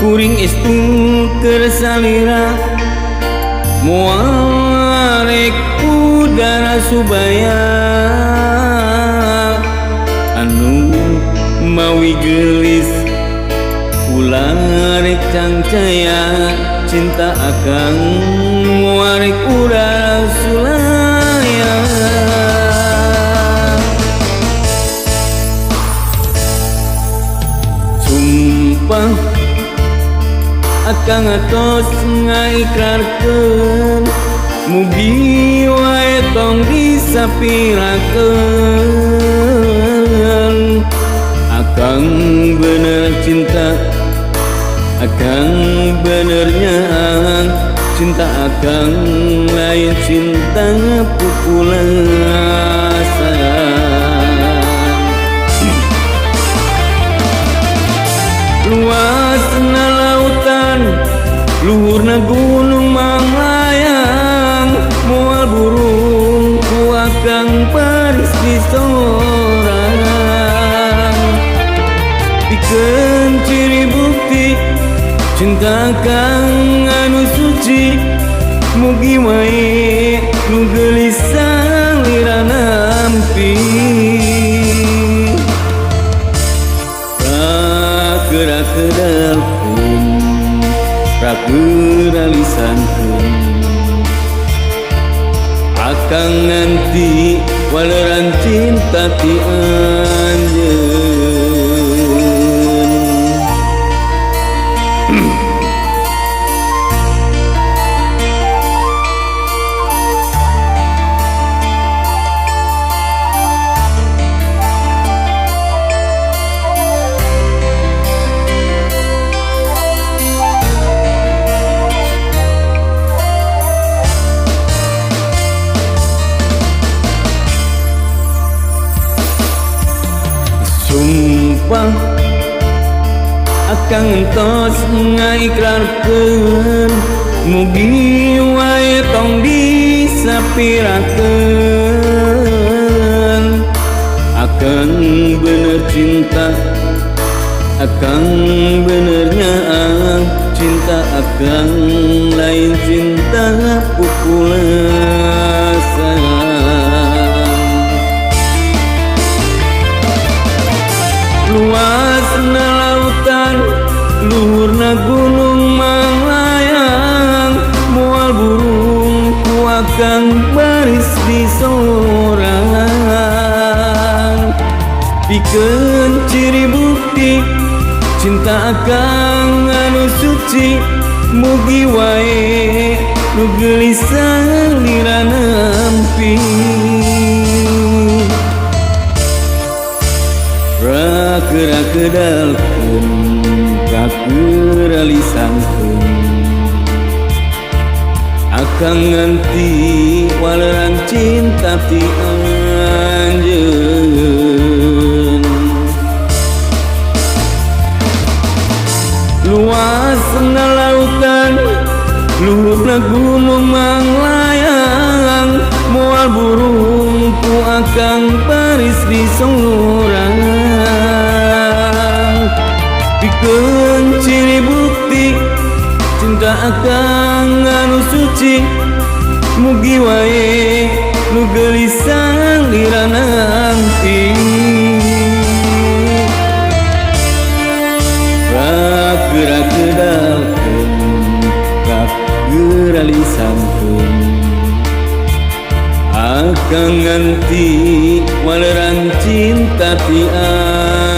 Kuring estu keur salira, moal rek udara subaya. Anu mawi geulis kula rek cangcaya, cinta akang moal rek udara sulaya. Sumpah akang atos ngaikrarkeun, mugi wae tong disapirakeun. Akang bener cinta, akang benernya cinta akang lain cinta pupulasan. Luasna lautan, luhurna gunung manglayang, moal burung ku akang paris disorang. Pikeun ciri bukti cinta akang anu suci, mugi wae nu geulis salira nampi. Rakeura-keudalkeun, rakeura lisankeun, akang nganti waleran cinta ti anjeun. Sumpah akang entos ngaikrarkeun, mugi wae tong disapirakeun. Akang bener cinta, akang benernya cinta akang lain cinta pupulasan. Luasna lautan, luhurna gunung manglayang, moal burung ku akang baris disorang. Pikeun ciri bukti cinta akang anu suci, mugi wae nu geulis salira nampi. Rakeura-keudalkeun, rakeura lisankeun, akang nganti waleran cinta ti anjeun. Luasna lautan, luhurna gunung manglayang, moal burung ku akang baris disorang. Pikeun ciri bukti cinta akang anu suci, mugi wae nu geulis salira nampi. Rakeura-keudalkeun, rakeura lisankeun, akang nganti waleran cinta ti anjeun.